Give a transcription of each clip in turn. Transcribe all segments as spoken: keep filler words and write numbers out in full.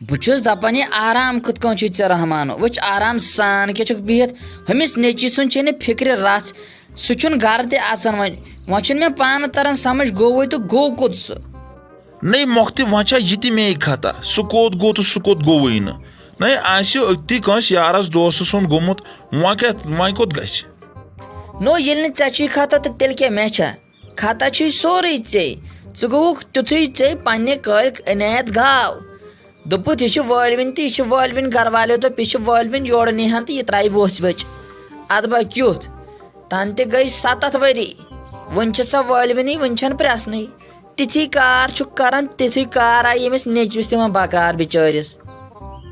بہٕ چھُس دَپان، یہِ آرام کِتھ کٔنۍ چھُے ژےٚ، رحمانو؟ وٕچھ، آرام سان کیٛاہ چھُکھ بِہِتھ؟ ہُمِس نیٚچوِس سُنٛد چھے نہٕ فِکرِ رَژھ، سُہ چھُنہٕ گَرٕ تہِ اَژان۔ وۄنۍ، وۄنۍ چھُنہٕ مےٚ پانہٕ تَران سَمٕجھ، گوٚوُے تہٕ گوٚو کوٚت سُہ؟ نَے مۄختہِ، وۄنۍ چھا یہِ تہِ مے خطا؟ سُہ کوٚت گوٚو تہٕ سُہ کوٚت گوٚوُے نہٕ؟ نَے، آسہِ أتی کٲنٛسہِ یارَس دوستہٕ سُنٛد گوٚمُت، وۄنۍ کیٛاہ، وۄنۍ کوٚت گژھِ؟ نو، ییٚلہِ نہٕ ژےٚ چھُے خطا، تہٕ تیٚلہِ کیٛاہ مےٚ چھا؟ خطا چھُے سورُے ژےٚ۔ ژٕ گوٚوُکھ تیُتھُے ژےٚ پننہِ کٲلۍ عنایت گاو۔ دوٚپُتھ، یہِ چھِ وٲلوِنۍ تہٕ یہِ چھِ وٲلوِنۍ، گرٕ والیو دوٚپ، یہِ چھِ وٲلوِنۍ، یورٕ نیہن تہٕ یہِ ترٛایہِ ووژھِ بٔچ۔ اَدٕ با کیُتھ؟ تَنہٕ تہِ گٔے سَتَتھ ؤری۔ وٕنہِ چھِ سۄ وٲلوِنٕے، وٕنہِ چھَنہٕ پرٛٮ۪سنٕے۔ تِتھی کار چھُ کران، تِتھُے کار آیہِ ییٚمِس نیٚچوِس تہِ وۄنۍ بکار بِچٲرِس۔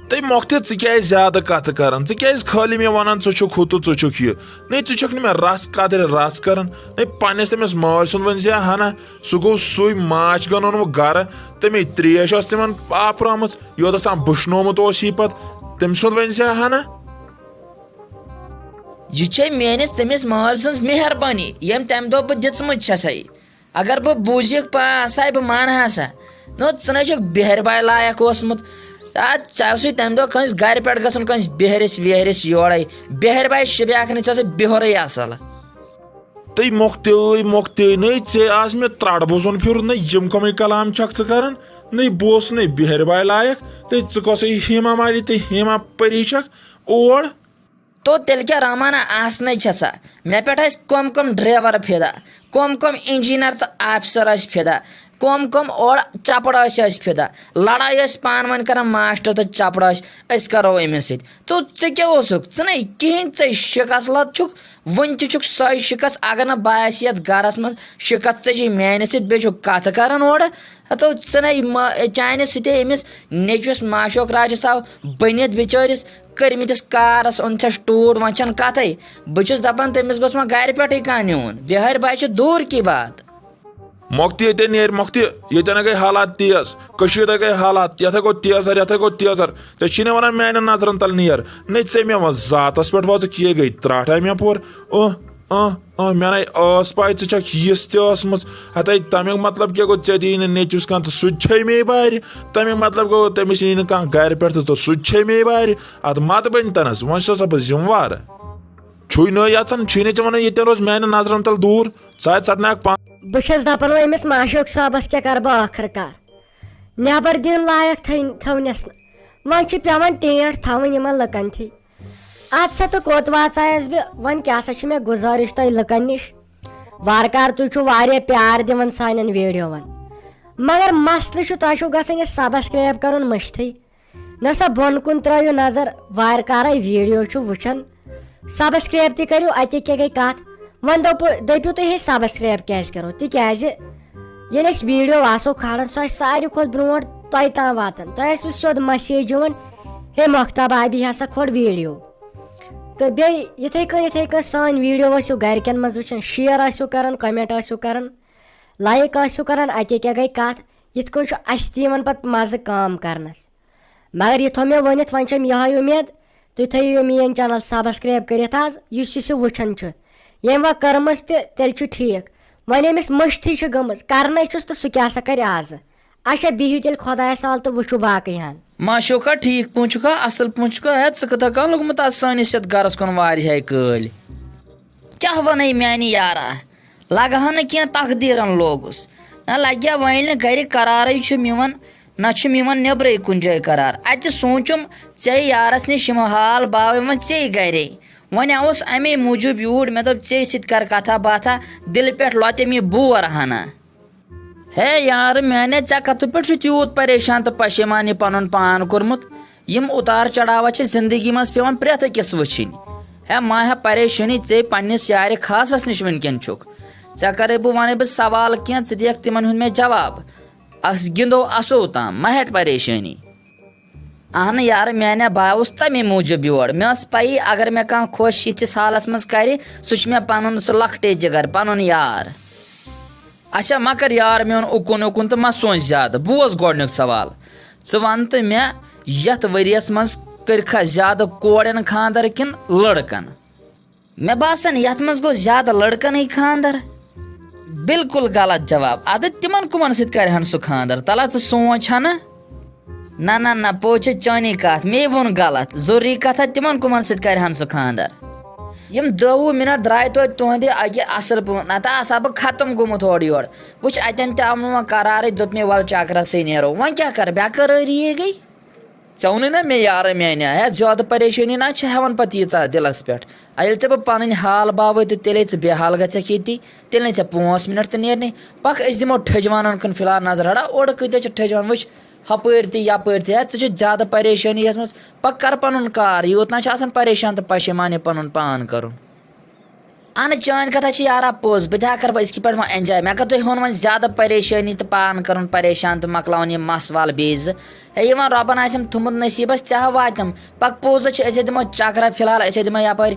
تَے مۄختہِ، ژٕ کیٛازِ زیادٕ کَتھٕ کران؟ ژٕ کیٛازِ خٲلی مےٚ وَنان، ژٕ چھُکھ ہُہ تہٕ ژٕ چھُکھ یہِ؟ نَے، ژٕ چھَکھ نہٕ مےٚ رَس قدرِ رَس کران۔ نَے، پنٛنِس تٔمِس مٲلۍ سُنٛد ؤنۍ زِ ہنا، سُہ گوٚو سُے ماچھ گَنہٕ اوٚنمُت گَرٕ، تَمے ترٛیش ٲس تِمَن پاپرٲومٕژ، یوٚتَس تام بٕشنومُت اوس یہِ پَتہٕ۔ تٔمۍ سُنٛد ؤنۍ زِ ہنا۔ یہِ چھے میٲنِس تٔمِس مٲلۍ سٕنٛز مہربٲنی، ییٚمۍ تَمہِ دۄہ بہٕ دِژمٕژ چھَسَے۔ اگر بہٕ بوٗزِکھ پانٛژھ آے، بہٕ مانہٕ ہا سا۔ نو، ژٕ نَے چھُکھ بِہٲرۍ باے لایق اوسمُت۔ آ، ژےٚ اوسُے تَمہِ دۄہ کٲنٛسہِ گَرِ پٮ۪ٹھ گژھُن، کٲنٛسہِ بِہٲرِس وِہٲرِس یورَے۔ بِہٲرۍ باے شِبیاکھ نہٕ، ژےٚ اوسُے بِہورٕے اَصٕل۔ تٔے مۄختیٲے، مۄختیٲے، نٔے ژےٚ آز مےٚ ترٛٹھ بوزُن پھیوٗر، نٔے یِم کَمٕے کلام چھَکھ ژٕ کَران؟ نٔے بہٕ اوسُس نٔے بِہٲرۍ باے لایق، تٔے ژٕ کۄسٕے ہیما مالی تہٕ ہیما پری چھَکھ اور؟ تو تیٚلہِ کیٛاہ رحمانہ آسنَے چھےٚ سا؟ مےٚ پٮ۪ٹھ ٲسۍ کۄم کۄم ڈرٛیوَر فِدا، کۄم کۄم اِنجیٖنَر تہٕ آفسَر ٲسۍ فِدا، کۄم کۄم اورٕ چَپڑ ٲسۍ ٲسۍ فِدا، لڑٲے ٲسۍ پانہٕ ؤنۍ کَران ماسٹر تہٕ چَپڑ ٲسۍ، أسۍ کَرو أمِس سۭتۍ۔ تو ژٕ کیٛاہ اوسُکھ؟ ژٕ نَے کِہیٖنۍ، ژےٚ شِکَس لَد چھُکھ، وٕنہِ تہِ چھُکھ سۄے شِکَس، اگر نہٕ بہٕ آسہِ یَتھ گَرَس منٛز شِکَس ژےٚ چھے میٛانہِ سۭتۍ، بیٚیہِ چھُکھ کَتھٕ کَران اورٕ۔ ہَتو ژٕ نَے مہ-، چانہِ سۭتۍ أمِس نیٚچوِس معشوق راجَس آو بٔنِتھ بِچٲرِس کٔرمٕتِس کارس اوٚن تھس ٹوٗر، وۄنۍ چھَنہٕ کتھے۔ بہٕ چھُس دپان تٔمِس گوٚژھ وۄنۍ گرِ پٮ۪ٹھٕے کانٛہہ نیُن، بِہٲرۍ باے چھِ دوٗر کی بات۔ مۄکھتہِ ییٚتہِ نیرِ مۄکھتہِ، ییٚتٮ۪ن گٔے حالات تیز، کٔشیٖرِ گٔے حالات، یتھے گوٚو تیزر، یتھے گوٚو تیزر۔ ژےٚ چھی نہٕ ونان میانٮ۪ن نظرن تل نیر، نہ ژےٚ مےٚ وَن ذاتس پٮ۪ٹھ وۄژٕ کیے گٔے ترٛٹھ آے مےٚ پور۔ اہ، اہ، اہ، مےٚ نَے ٲس پاے ژٕ چھکھ یِژھ تہِ ٲسمٕژ۔ ہتے تمیُک مطلب کیٛاہ گوٚو، ژےٚ دِیی نہٕ نیٚچوِس کانٛہہ تہٕ سُہ تہِ چھے مے بارِ۔ تمیُک مطلب گوٚو، تٔمِس یِیی نہٕ کانٛہہ گرِ پٮ۪ٹھ تہٕ، تہٕ سُہ تہِ چھے مے بارِ۔ اتھ مت بٔنۍ تنس، وۄنۍ چھُسا بہٕ ذمہٕ وار؟ چھُے نہٕ یژھان، چھُے نہٕ ژےٚ ونان ییٚتٮ۪ن روز میانٮ۪ن نظرن تل دوٗر، ژٕ آے ژٹناک پان۔ بہٕ چھَس دَپان، وۄنۍ أمِس معشوق صٲبَس کیٛاہ کَرٕ بہٕ ٲخٕر کار؟ نٮ۪بر دِن لایق تھٔے-، تھٲونَس نہٕ۔ وۄنۍ چھِ پٮ۪وان ٹینٛٹ تھاوٕنۍ یِمَن لُکَن تھی۔ اَتھ سا تہٕ کوٚت واژایَس بہٕ؟ وۄنۍ کیٛاہ سا چھِ مےٚ گُزٲرِش تۄہہِ لُکَن نِش؟ وارٕ کارٕ تُہۍ چھِو واریاہ پیار دِوان سانٮ۪ن ویٖڈیووَن، مگر مسلہٕ چھُ، تۄہہِ چھُو گژھان یہِ subscribe کَرُن مٔشتھٕے۔ نہ سا، بۄن کُن ترٲیِو نظر، وارٕ کارے ویڈیو چھُ وٕچھان، subscribe تہِ کٔرِو۔ اتے کیٛاہ گٔے کتھ؟ وۄنۍ دوٚپُ-، دٔپِو تُہۍ، ہے، subscribe کیٛازِ کرو؟ تِکیٛازِ ییٚلہِ أسۍ ویڈیو آسو کھالان، سُہ آسہِ ساروی کھۄتہٕ برونٛٹھ تۄہہِ تام واتان، تۄہہِ آسِوٕ سیوٚد message یِوان، ہے، مۄختہ بابی ہسا کھوٚل ویڈیو۔ تہٕ بیٚیہِ یِتھے کٔنۍ، یِتھے کٔنۍ سٲنۍ ویڈیو ٲسِو گرِکٮ۪ن منٛز وٕچھان، share ٲسِو کران، comment ٲسِو کران، like ٲسِو کران، اتے کیٛاہ گٔے کتھ؟ یِتھ کٔنۍ چھُ اسہِ تہِ یِوان پتہٕ مزٕ کٲم کرنس۔ مگر یہِ تھوٚو مےٚ ؤنِتھ، وۄنۍ چھم یِہوٚے اُمید، تُہۍ تھٲیِو یہِ میٛٲنۍ channel subscribe کٔرِتھ آز، یُس یہِ سُہ وٕچھان چھُ۔ ییٚمۍ وۄنۍ کٔرمٕژ تہِ، تیٚلہِ چھُ ٹھیٖک۔ وۄنۍ أمِس مٔشتھٕے چھِ گٔمٕژ، کرنَے چھُس تہٕ سُہ کیٛاہ سا کرِ آزٕ۔ اچھا، بِہِو تیٚلہِ خۄدایَس حوالہٕ تہٕ وٕچھِو باقٕے ہَن۔ ما چھُکھا ٹھیٖک پٲٹھۍ چھُکھا، اَصٕل پٲٹھۍ چھُکھا؟ ہے، ژٕ کِتھا کَن لوٚگمُت آز سٲنِس یَتھ گَرَس کُن واریاہہِ کٲلۍ؟ کیٛاہ وَنَے میٛانہِ یارا؟ لگہٕ ہا نہٕ کینٛہہ تقدیٖرن لوگُس۔ نہ لگہِ ہا وۄنۍ ییٚلہِ نہٕ گرِ قرارٕے چھُ میون، نہ چھُ میون نیبرٕے کُنہِ جایہِ قرار۔ اتہِ سوٗنچُم ژے یارس نِش یِمہٕ حال باوے وۄنۍ ژے گرے۔ وۄنۍ آوُس امے موٗجوٗب یوٗرۍ، مےٚ دوٚپ ژے سۭتۍ کرٕ کتھا باتھا، دِلہِ پٮ۪ٹھ لۄتٮ۪م یہِ بور ہنا۔ ہے یارٕ میانے، ژےٚ کتھٕ پٮ۪ٹھ چھُتھ یوٗت پریشان تہٕ پشیمان یہِ پنُن پان کوٚرمُت؟ یِم اُتار چڑاوا چھِ زندگی منٛز پٮ۪وان پرٛٮ۪تھ أکِس وٕچھِنۍ۔ ہے ما ہےٚ پریشٲنی، ژے پننِس یارِ خاصس نِش وٕنکٮ۪ن چھُکھ۔ ژےٚ کرے بہٕ، ونے بہٕ سوال کینٛہہ، ژٕ دِکھ تِمن ہُنٛد مےٚ جواب۔ أسۍ گِنٛدو اَسو تام، ما ہٮ۪ٹ پریشٲنی۔ اہنہٕ یارٕ میانہِ، بہٕ آوُس تَمے موٗجوٗب یور۔ مےٚ ٲس پَیی اگر مےٚ کانٛہہ خۄش یِتھِس حالس منٛز کرِ، سُہ چھُ مےٚ پنُن سُہ لۄکٹے جگر، پنُن یار۔ اچھا، مہ کر یار میون اُکُن اُکُن تہٕ مہ سونچ زیادٕ۔ بوز گۄڈنیُک سوال۔ ژٕ وَن تہٕ مےٚ، یَتھ ؤریَس منٛز کٔرۍکھا زیادٕ کورٮ۪ن خانٛدر کِنہٕ لٔڑکَن؟ مےٚ باسان، یَتھ منٛز گوٚو زیادٕ لٔڑکَنٕے خانٛدر۔ بالکل غلط جواب۔ اَدٕ تِمَن کٕمَن سۭتۍ کَرِہَن سُہ خانٛدر؟ تَلہ ژٕ سونچ ہَنا۔ نہ نہ نہ، پوٚز چھِ چٲنی کتھ، مے ووٚن غلط۔ ضروٗری کتھا، تِمن کٕمن سۭتۍ کرِ ہن سُہ خانٛدر؟ یِم دہ وُہ منٹ درٛاے توتہِ تُہنٛدِ اکہِ اصل پٲٹھۍ، نتہٕ آسہٕ ہا بہٕ ختم گوٚمُت ہورٕ یورٕ۔ وٕچھ، اتٮ۪ن تہِ آو نہٕ وۄنۍ قرارٕے، دوٚپ مےٚ، ولہٕ چکرسٕے نیرو۔ وۄنۍ کیٛاہ کرٕ، بے قرٲری ہے گٔے۔ ژےٚ ووٚنُے نا مےٚ، یارٕ میانہِ، ہے، زیادٕ پریشٲنی نہ چھِ ہٮ۪وان پتہٕ ییٖژاہ دِلس پٮ۪ٹھ۔ آ، ییٚلہِ ژےٚ بہٕ پنٕنۍ حال باوے تہٕ تیٚلے ژٕ بے حال گژھکھ ییٚتی، تیٚلہِ نَے ژےٚ پانٛژھ منٹ تہِ نیرنٕے۔ پکھ، أسۍ دِمو ٹھٔجوانن کُن فی الحال نظر ہڑا، اورٕ کۭتیاہ چھِ ٹھٔجوان، وٕچھ، ہپٲرۍ تہِ یپٲرۍ تہِ۔ ہے، ژٕ چھُکھ زیادٕ پریشٲنی یس منٛز، پکھ کر پنُن کار، یوٗت نہ چھُ آسان پریشان تہٕ پشیمان یہِ پنُن پان کرُن۔ اہن، چٲنۍ کتھا چھِ یارا پوٚز، بہٕ تہِ ہا کرٕ پتہٕ أزکہِ پٮ۪ٹھ وۄنۍ enjoy۔ مےٚ کتھ تۄہہِ ہُن وۄنۍ زیادٕ پریشٲنی تہٕ پان کرُن پریشان تہٕ مۄکلاوُن یہِ مس وال بیٚیہِ زٕ۔ ہے، یِوان رۄبن آسٮ۪م تھوٚمُت نصیٖبس، تہِ ہا واتٮ۪م۔ پکھ، پوٚز چھُ، أسۍ ہے دِمو چکرا فی الحال، أسۍ ہے دِمو یپٲرۍ